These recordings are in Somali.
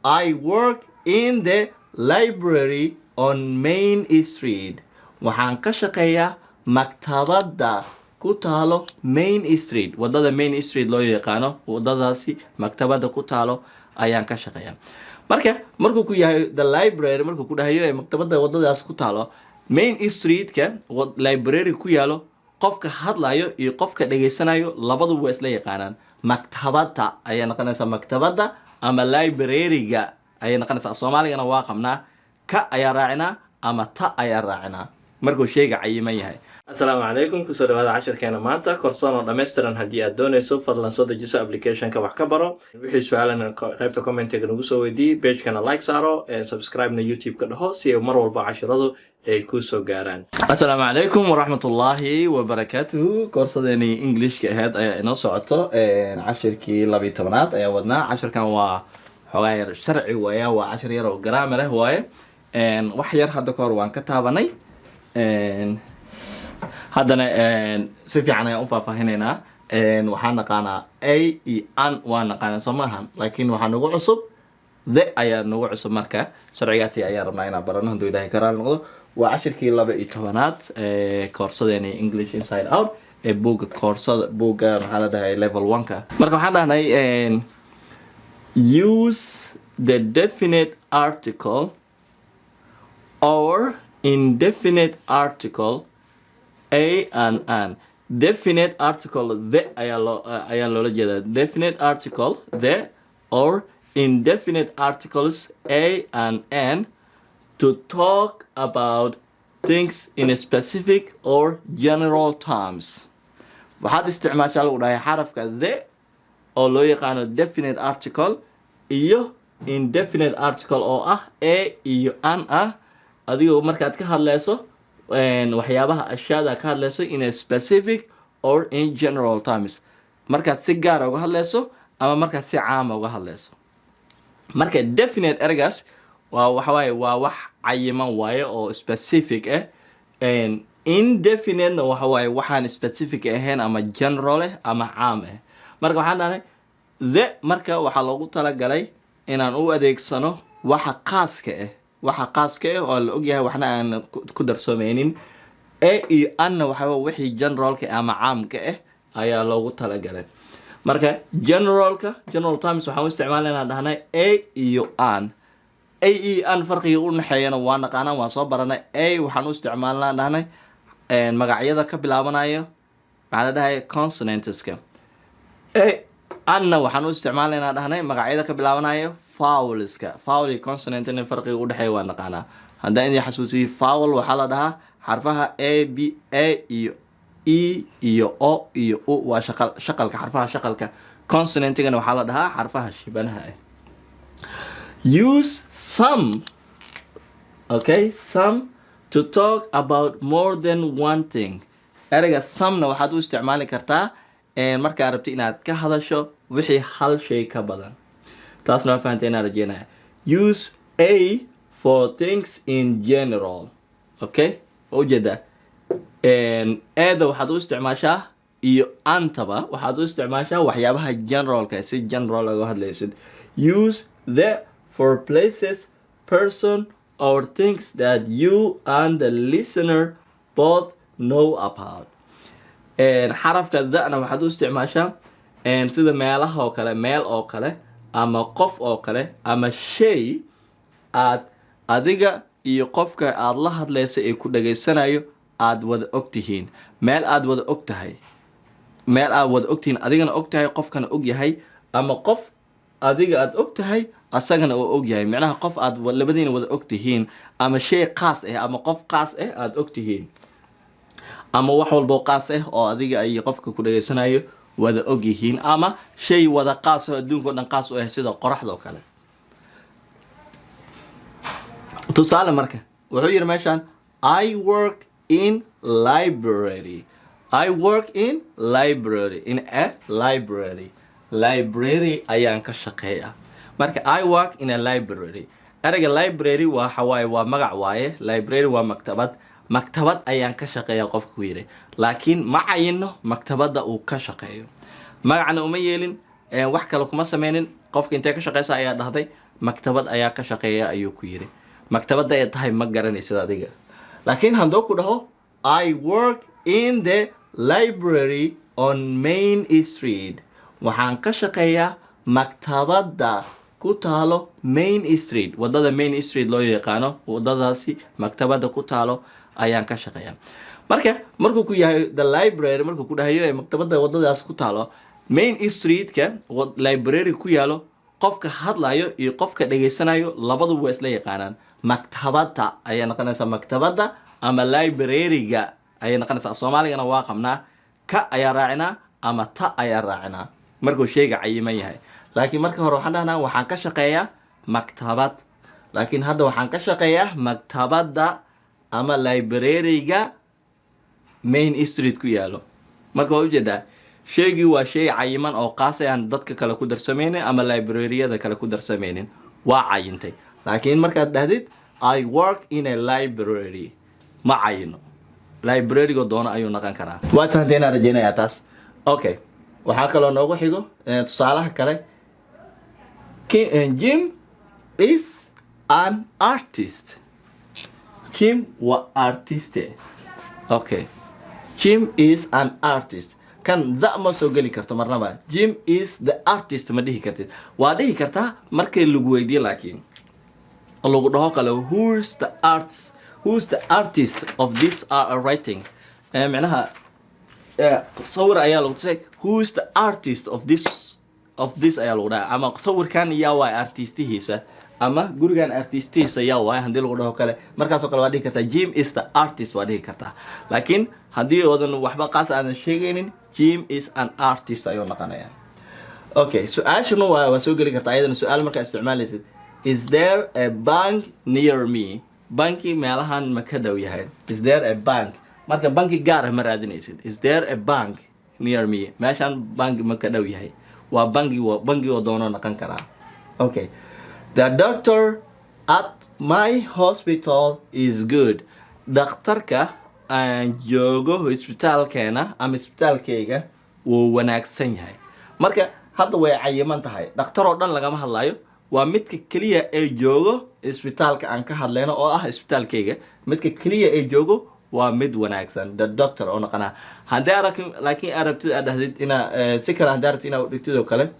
"I work in the library on Main Street." Waxaan ka shaqeeyaa maktabadda ku taalo Main Street, wadada Main Street loo yaqaano, wadadaasi maktabadda ku taalo ayaan ka shaqeeyaa. Marka markuu ku yahay "the library", markuu ku dhahayo ee maktabadda wadadaas ku taalo Main Street-ka library ku yaalo, qofka hadlayo iyo qofka dhegaysanayo labaduba waa isla yaqaanaan. Maktabadda ayay noqonaysaa, maktabadda ama library-ga ayay noqonaysaa. Af Soomaaligana waa qabnaa, ka ayaa raacinaa ama ta ayaa raacinaa markuu sheyga cayiman yahay. Asalaamu calaykum, kusoo dhawaada cashirkeena maanta. Korsoon oo dhammaystiran haddii aad doonayso, fadlan soo dejiso applicationka Wax ka Baro. Wixii su-aalana qaybta commentiga nagu soo weydiiyey. Pagekana like saaro, subscribe-na YouTube ka dhaho, si ay mar walba cashiradu ay kuu soo gaaraan. Asalaamu calaykum waraxmatullaahi wabarakaatuhu. Koorsadeenii Englishka aheyd ayaa inoo socoto. Cashirkii 12aad ayaa wadnaa. Cashirkan waa xoogaa yar sharci waaya, waa cashir yar oo grammar ah waaye. Wax yar hadda ka hor waan ka taabanay, haddana si fiican ayaan u faahfaahinaynaa. Waxaan naqaanaa a iyo an, waa naqaanaa, soo maahan? Laakiin waxaa nagu cusub the ayaa nagu cusub. Marka sharcigaasi ayaan rabnaa inaan barano, hadduu Ilahay ka raali noqdo. Waa cashirkii 12aad koorsadeeni English Inside Out ee buugga koorsada, buugga maxaa la dhahay, level one-ka. Marka waxaan dhahnay, "Use the definite article or indefinite article a and an." Definite article the ayaa loola jeedaa. Definite article the or indefinite articles a and an to talk about things in a specific or general terms. Waxaad isticmaashaa, lagu dhahay, xarafka the oo loo yaqaano definite article iyo indefinite article oo ah a iyo an ah, adigoo markaad ka hadleyso waxyaabaha ashyaada ka hadleyso in a specific or in general terms, markaad si gaara uga hadleyso ama markaad si caama uga hadleyso. Marka definite ergaas waa waxa waaye, waa wax cayiman waaye oo specific ah. Indefinitena waxa waaye waxaan specific ahayn ama general ah ama caam ah. Marka waxaan dhahnay the marka waxaa loogu talagalay inaan u adeegsano waxa qaaska ah, waxa qaaska ah oo la ogyahay, waxna aan ku darsoomeynin. A iyo anna waxa wixii generalka ama caamka ah ayaa loogu talagalay. Marka generalka, general terms, waxaan u isticmaalanaa, dhahnay, a iyo an. A iyo an farqiga u dhexeeyana waa naqaanaa, waan soo baranay. A waxaan u isticmaalnaa, dhahnay, magacyada ka bilaabanayo, maxaa la dhahay, consonantska. A anna waxaan u isticmaalaynaa, dhahnay, magacyada ka bilaabanayo vowelska. Vowel iyo consonant in farqiga udhexeeya waa naqaanaa. Haddaan idin xasuusiyo, vowel waxaa la dhahaa xarfaha a, b, a iyo e iyo o iyo u, waa shaqal, shaqalka, xarfaha shaqalka. Consonantigana waxaa la dhahaa xarfaha shibanaha ah. Use some, okay, some to talk about more than one thing. Ereyga somena waxaad u isticmaali kartaa markaa rabti inaad ka hadasho wixii hal shay ka badan. Taasna waa fahantay inaan rajeynaya. Use a for things in general. Okay, waa ujeedaa, a-da waxaad u isticmaashaa iyo antaba waxaad u isticmaashaa waxyaabaha generalka, si general uga hadlaysid. Use the for places, person or things that you and the listener both know about. Xarafka the-na waxaad u isticmaashaa sida meelaha oo kale, meel oo kale ama qof oo kale ama shay aad adiga iyo qofka aada la hadlaysa ee ku dhageysanayo aada wada og tihiin. Meel aada wada og tahay, meel aad wada ogtihiin, adigana og tahay, qofkana og yahay, ama qof adiga aada og tahay, asagana oo og yahay, micnaha qof aad labadiina wada og tihiin, ama shay qaas ah ama qof qaas ah aada og tihiin, ama wax walboo qaas ah oo adiga iyo qofka ku dhageysanayo wada og yihiin, ama shay wada qaas oo adduunka o dhan qaas u ah, sida qoraxda oo kale. Tusaale, marka wuxuu yidhi meeshaan, "I work in library." I work in library, in a library. Library ayaan ka shaqeeya. Marka "I work in a library", ereyga library waxa waaye, waa magac waaye. Library waa maktabad. Maktabad ayaan ka shaqeeya qofka ku yidhi, laakiin ma cayino maktabadda uu ka shaqeeyo, magacna uma yeelin. Wax kale kuma sameynin. Qofka intee ka shaqeysa ayaa dhahday, maktabad ayaa ka shaqeeya ayuu ku yiri. Maktabadda ay tahay ma garanaysid adiga. Laakiin hadduu ku dhaho, "I work in the library on Main Street," waxaan ka shaqeeyaa maktabadda ku taalo Main Street, wadada Main Street loo yaqaano, wadadaasi maktabadda ku taalo ayaan ka shaqeeyaa. Marka markuu ku yahay "the library", markuu ku dhahayo ee maktabadda wadadaas ku taalo Main Street-ka library ku yaalo, qofka hadlayo iyo qofka dhegaysanayo labaduba waa isla yaqaanaan. Maktabadda ayay noqonaysaa, maktabadda ama library-ga ayay noqonaysaa. Af Soomaaligana waa qabnaa, ka ayaa raacinaa ama ta ayaa raacinaa markuu sheyga cayiman yahay. Laakiin marka hore waxaan dhahnaa waxaan ka shaqeeyaa maktabad, laakiin hadda waxaan ka shaqeeyaa maktabadda ama library-ga Main Street ku yaalo. Marka waa ujeedaa, sheygii waa shay cayiman oo qaas aan dadka kale ku darsameynin ama librariyada kale ku darsameynin, waa cayintay. Laakiin markaad dhahdid "I work in a library", ma cayino, library-go doono ayuu noqon karaa. Waad fahanteen aan rajeynayaa taas. Okay, waxaa kaloo noogu xigo tusaalaha kale. Jim is an artist. Jim waa artiste. Okay, Jim is an artist. Kan "the" ma soo geli karto marnaba. "Jim is the artist" ma dhihi kartid. Waa dhihi kartaa markay lagu weydiiyo, laakiin lagu dhaho kale, "Who's the artist of this writing?" Micnaha sawir ayaa lagu tusay. "Who's the artist of this?" ayaa lagu dhahay. Ama sawirkan yaa waay artistihiisa, ama gurigan artistihiisa yaa waay haddii lagu dhaho kale, markaasoo kale waa dhihi kartaa "Jim is the artist", waa dhihi kartaa. Laakiin haddii oodan waxba qaas aadan sheegaynin, "Jim is an artist" ayuu noqonayaa. Okay, su-aashuna waa soo geli kartaa ayadana su-aal markaa isticmaalaysid. "Is there a bank near me?" Banki meelahan ma ka dhow yahay? "Is there a bank?" Marka banki gaar ah ma raadinaysid. "Is there a bank near me?" Meeshan banki ma ka dhow yahay? Waa bangi, bangi oo doono noqon karaa. Okay, "The doctor at my hospital is good." Dhakhtarka aan joogo isbitaalkeena ama isbitaalkayga wuu wanaagsan yahay. Marka hadda way cayiman tahay, dhakhtar oo dhan lagama hadlayo, waa midka keliya ee joogo isbitaalka aan ka hadlayno oo ah isbitaalkayga. Midka keliya ee joogo waa mid wanaagsan, "the doctor" oo noqonaa. Haddii arag laakiin aad rabtid aad dhahdid inaa si kale, haddii rabtid inaad dhigtid oo kale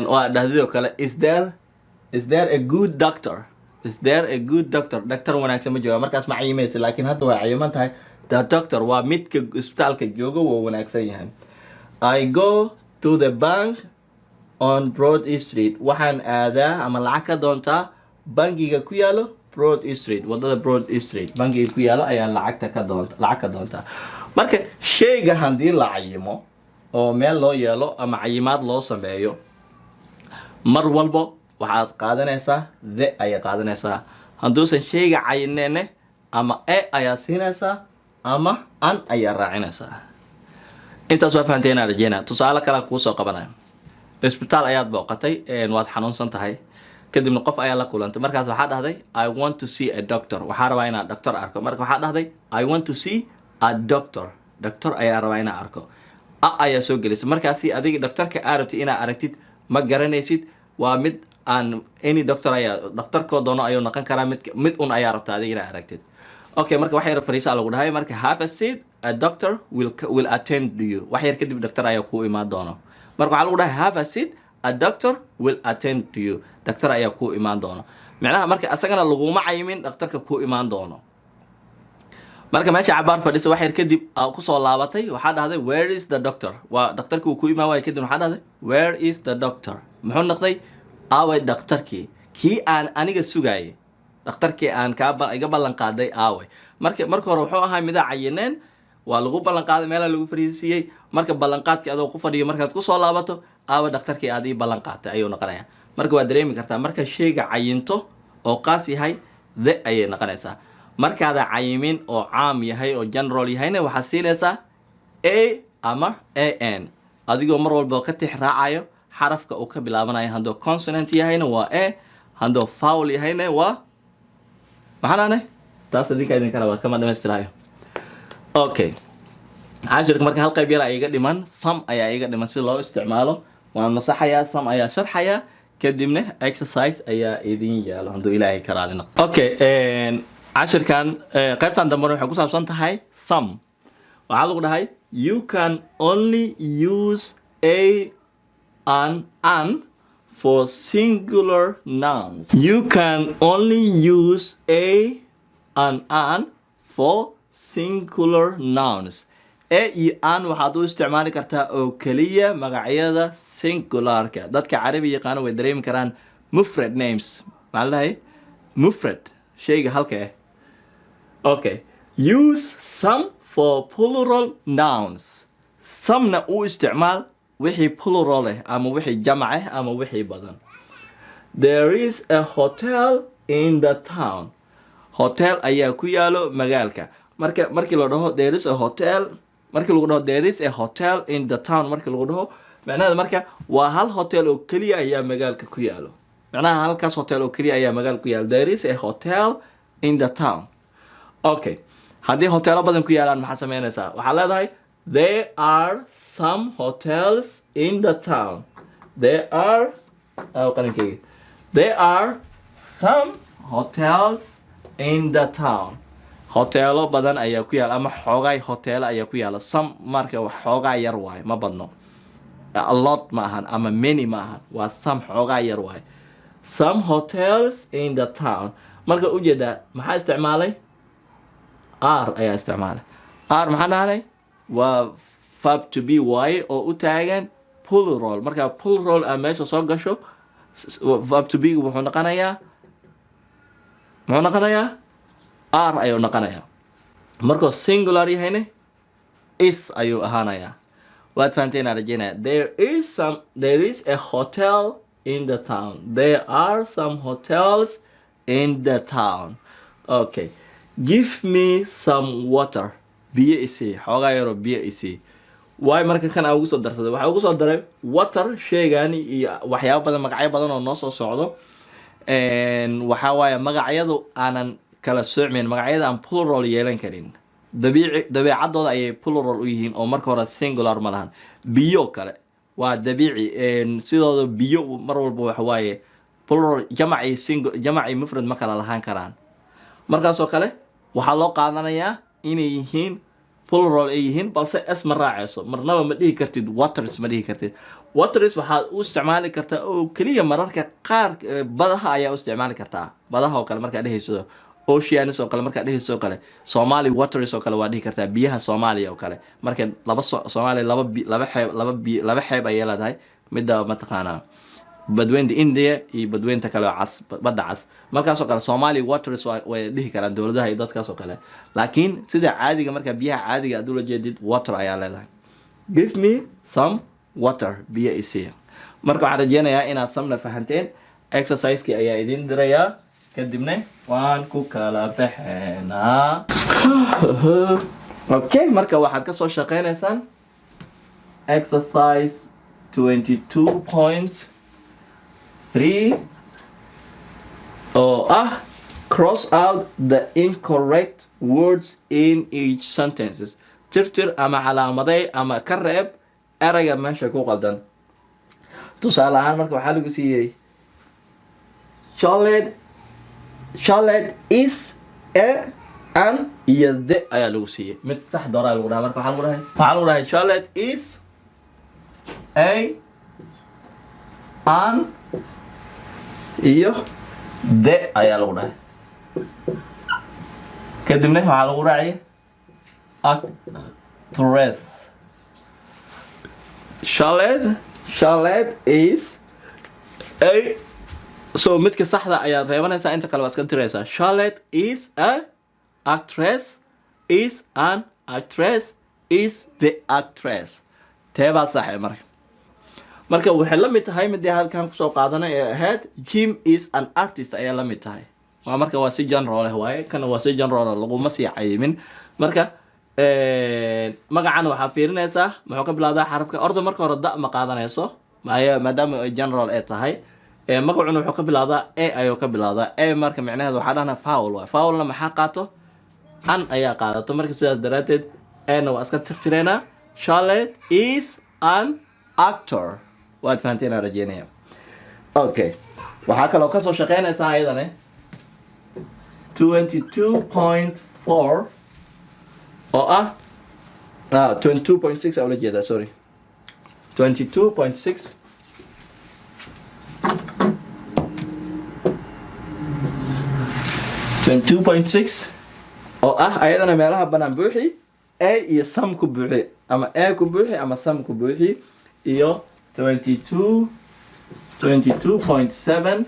oo aad dhahdid oo kale, "Is there a good doctor?" "Is there a good doctor?" Doctor wanaagsan ma jooga? Markaas ma cayimaysa, laakiin hadda waa cayiman tahay. "The doctor" waa midka isbitaalka joogo, waa wanaagsan yahay. "I go to the bank on Broad Street." Waxaan aadaa ama lacag ka doontaa bangiga ku yaalo Broad Street, wadada Broad Street bangiga ku yaalo ayaan lacagta ka doonta, lacag ka doontaa. Marka sheyga haddii la cayimo oo meel loo yeelo ama cayimaad loo sameeyo, mar walbo waxaad qaadanaysaa "the" ayay qaadanaysaa. Hadduusan sheyga cayinene, ama "a" ayaa siinaysaa ama "an" ayaa raacinaysaa. Intaas waa fahanteen aan rajeynaa. Tusaale kale kuusoo qabanaya. Isbitaal ayaad booqatay, waad xanuunsan tahay, kadibna qof ayaa la kulantay. Markaas waxaa dhahday, "I want to see a doctor." Waxaa rabaa inaan doctor arko. Marka waxaa dhahday, "I want to see a doctor." Doctor ayaa rabaa inaan arko, "a" ayaa soo gelaysa. Markaasi adiga doctorka aa rabtid inaad aragtid ma garanaysid. Waa mid aan any doctor ayaa, doctorkoo doono ayuu noqon karaa, mid un ayaa rabta adiga inaad aragtid. Okay, marka wax yar fariisa lagu dhahay. Marka, "Have a seat, a doctor will attend to you." Wax yar kadib doctor ayaa kuu imaan doono. Marka waxaa lagu dhahay, "Have a seat, a doctor will attend to you." Doctor ayaa kuu imaan doono. Micnaha marka asagana laguma cayimin dhakhtarka kuu imaan doono. Marka meesha cabaar fadhisa, wax yar kadib aa kusoo laabatay. Waxaa dhahday, "Where is the doctor?" Waa dhakhtarkii uu ku imaan waayay. Kadib waxaa dhahday, "Where is the doctor?" Muxuu noqday? Aaway dhakhtarkii kii aan aniga sugaayay? Dhakhtarkii aan kaa iga ballan qaaday aaway? Marka hore wuxuu ahaa midaa cayineen, waa lagu ballan qaaday, meelaa lagu fariisiiyey. Marka ballanqaadkii adoo ku fadhiyo markaad kusoo laabato, aawa dhakhtarkii aad ii ballan qaatay ayuu noqonayaa. Marka waa dareemi kartaa, marka sheyga cayinto oo qaas yahay, "the" ayay noqonaysaa. Markaada cayimin oo caam yahay oo general yahayna, waxaad siinaysaa "a" ama "an", adigoo mar walba ka tix raacayo xarafka uu ka bilaabanayo. Hadduu consonant yahayna waa "a", hadduu vowel yahayna waa maxaan aanay. Taas adinka idinka rabaa, kama dhamaystiraayo. Okay. Cashirka marka hal qayb yar ayaa iga dhiman, some ayaa iga dhiman si loo isticmaalo. Waan masaxayaa, some ayaa sharxayaa, kadibna exercise ayaa idin yaalo hadduu Ilaahay ka raali noqdo. Okay, cashirkan qaybtan dambena waxay ku saabsan tahay some. Waxaa lagu dhahay, "You can only use a and an for singular nouns." You can only use a and an for singular nouns. A iyo an waxaad u isticmaali kartaa oo keliya magacyada singularka. Dadka Carabi yaqaano way dareemi karaan mufrad names. Maxaa la dhahay? Mufrad, shayga halka ah. Okay. Use some for plural nouns. Some-na u isticmaal wixii plural ah ama wixii jamac ah ama wixii badan. There is a hotel in the town. Hotel ayaa ku yaalo magaalka. Marka markii la dhaho "there is a hotel", markii lagu dhaho "there is a hotel in the town", markii lagu dhaho, macnaheeda marka waa hal hotel oo keliya ayaa magaalka ku yaalo. Macnaha halkaas hotel oo keliya ayaa magaalka ku yaalo. There is a hotel in the town. Okay, haddii hoteelo badan ku yaalaan, maxaa sameynaysaa? Waxaa leedahay, "There are some hotels in the town." There are, oh, qalinkeyga. There are some hotels in the town. Hoteelo badan ayaa ku yaala ama xoogaay hoteelo ayaa ku yaala. Some marka wax xoogaa yar waaye, ma badno. A lot ma ahan ama many ma ahan, waa some, xoogaa yar waaye. Some hotels in the town. Marka ujeedaa, maxaa isticmaalay? Are ayaa isticmaalay. Are maxaa dhahnay? Waa verb to be waaye oo u taagan plural. Marka plural aa meesha soo gasho, verb to be wuxuu noqonayaa, muxuu noqonayaa? Are ayuu noqonayaa. Markuu singular yahayna, is ayuu ahaanayaa. Waad fahanteen aan rajeynaya. There is some, there is a hotel in the town. There are some hotels in the town. Okay. Give me some water. Biyo isii, xoogaa yaroo biyo isii. Waay marka kan aan ugu soo darsaday, waxaa ugu soo daray water sheegani iyo waxyaabo badan, magacyo badan oo noo soo socdo. Waxaa waaye magacyadu aanan kala soocmayn, magacyada aan plural yeelan karin, dabiici dabeecadooda ayay plural u yihiin oo marka hore singular ma lahan. Biyo kale waa dabiici sidooda. Biyo mar walba waxa waaye plural, jamac iyo single, jamac iyo mufrad ma kala lahaan karaan. Markaasoo kale waxaa loo qaadanayaa inay yihiin plural ay yihiin, balse s ma raaceyso. Marnaba ma dhihi kartid waters, ma dhihi kartid waters. Waxaad u isticmaali kartaa oo keliya mararka qaar badaha ayaa u isticmaali kartaa. Badaha oo kale markaad dhehayso, oceans oo kale markaad dhehayso oo kale, Somali waters oo kale waa dhihi kartaa, biyaha Soomaaliya oo kale. Marka laba Soomaaliya laba laba xeeb, laba bi laba xeeb ayay leedahay, midda mataqaanaa Badweynta India iyo badweynta kale oo cas, Badda Cas. Markaasoo kale Somali waters way dhihi karaan dowladaha iyo dadkaas oo kale. Laakiin sida caadiga, markaa biyaha caadiga aad ula jeedid, water ayaa leedahay. Give me some water, biyo isiya. Marka waxaan rajeynayaa inaad some-na fahanteen. Exerciseki ayaa idin dirayaa, kadibna waan ku kala baxeenaa. Okay, marka waxaad kasoo shaqeynaysaan exercise 22.3 oo ah "Cross out the incorrect words in each sentences." Tirtir ama calaamaday ama ka reeb erayga meesha ku qaldan. Tusaale ahaan, marka waxaa lagu siiyey Charlotte. Charlotte is a, an iyo the ayaa lagu siiyey. Mid sax dooraa lagu dhahay. Marka waxaa lagu dhahay Charlotte is a, an iyo the ayaa lagu dhahay. Kadibna waxaa lagu raaciyay actress. Charlotte is a. So midka saxda ayaad reebanaysaa, inta kale waa iska tiraysaa. Charlotte is a actress, is an actress, is the actress. Teebaa saxe? Marka waxay la mid tahay midii halkan kusoo qaadanay ee ahayd "Jim is an artist" ayaa la mid tahay. Waa marka waa si general ah waaye, kana waa si general ah, laguma sii cayimin. Marka magacan waxaa fiirinaysaa muxuu ka bilowdaa xarafka. Orda marka hore da ma qaadanayso maya, maadaama ay general ay tahay. Magacuna wuxuu ka bilowdaa a ayuu ka bilowdaa. A marka micnaheedu waxaa dhahnaa vowel waay. Vowelna maxaa qaato? An ayaa qaadato. Marka sidaas daraadteed A-na waa iska tirtireynaa. Charlotte is an actor. Waad fahanteen aan rajeynaya. Okay, waxaa kaloo kasoo shaqeynaysaa ayadane 22.4 oo ah 22.6 aa ula jeedaa, sorry, 22.6. 22.6 oo ah ayadana meelaha banaan buuxi, a iyo some ku buuxi, ama a ku buuxi ama some ku buuxi, iyo 22.7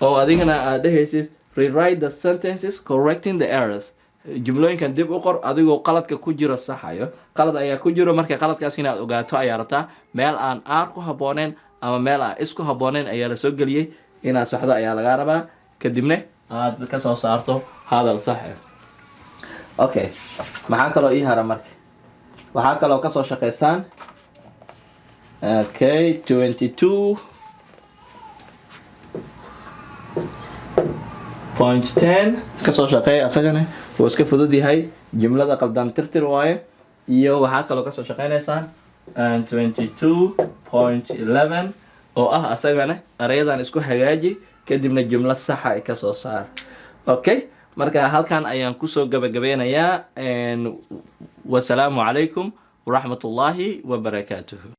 oo adigana aad dhehaysid "Rewrite the sentences correcting the errors." Jumlooyinkan dib u qor adigoo qaladka ku jiro saxayo. Qalad ayaa ku jiro, marka qaladkaas inaad ogaato ayaa rabtaa. Meel aan are ku habbooneyn ama meel aan is ku habbooneyn ayaa lasoo geliyey. Inaad saxdo ayaa lagaa rabaa, kadibna aad kasoo saarto hadal sax ah. Okay, maxaa kaloo ii hara? Marka waxaa kaloo kasoo shaqeysaan, okay, 22.10 kasoo shaqeeya. Asagana wuu iska fudud yahay, jumlada qaldan tirtir waaye. Iyo waxaa kaloo kasoo shaqeynaysaan 22.11 oo ah asagana erayadan isku hagaaji, kadibna jumlo saxa ay kasoo saar. Okay, marka halkan ayaan kusoo gabagabeynayaa. Wasalaamu calaykum waraxmat ullaahi wabarakaatuhu.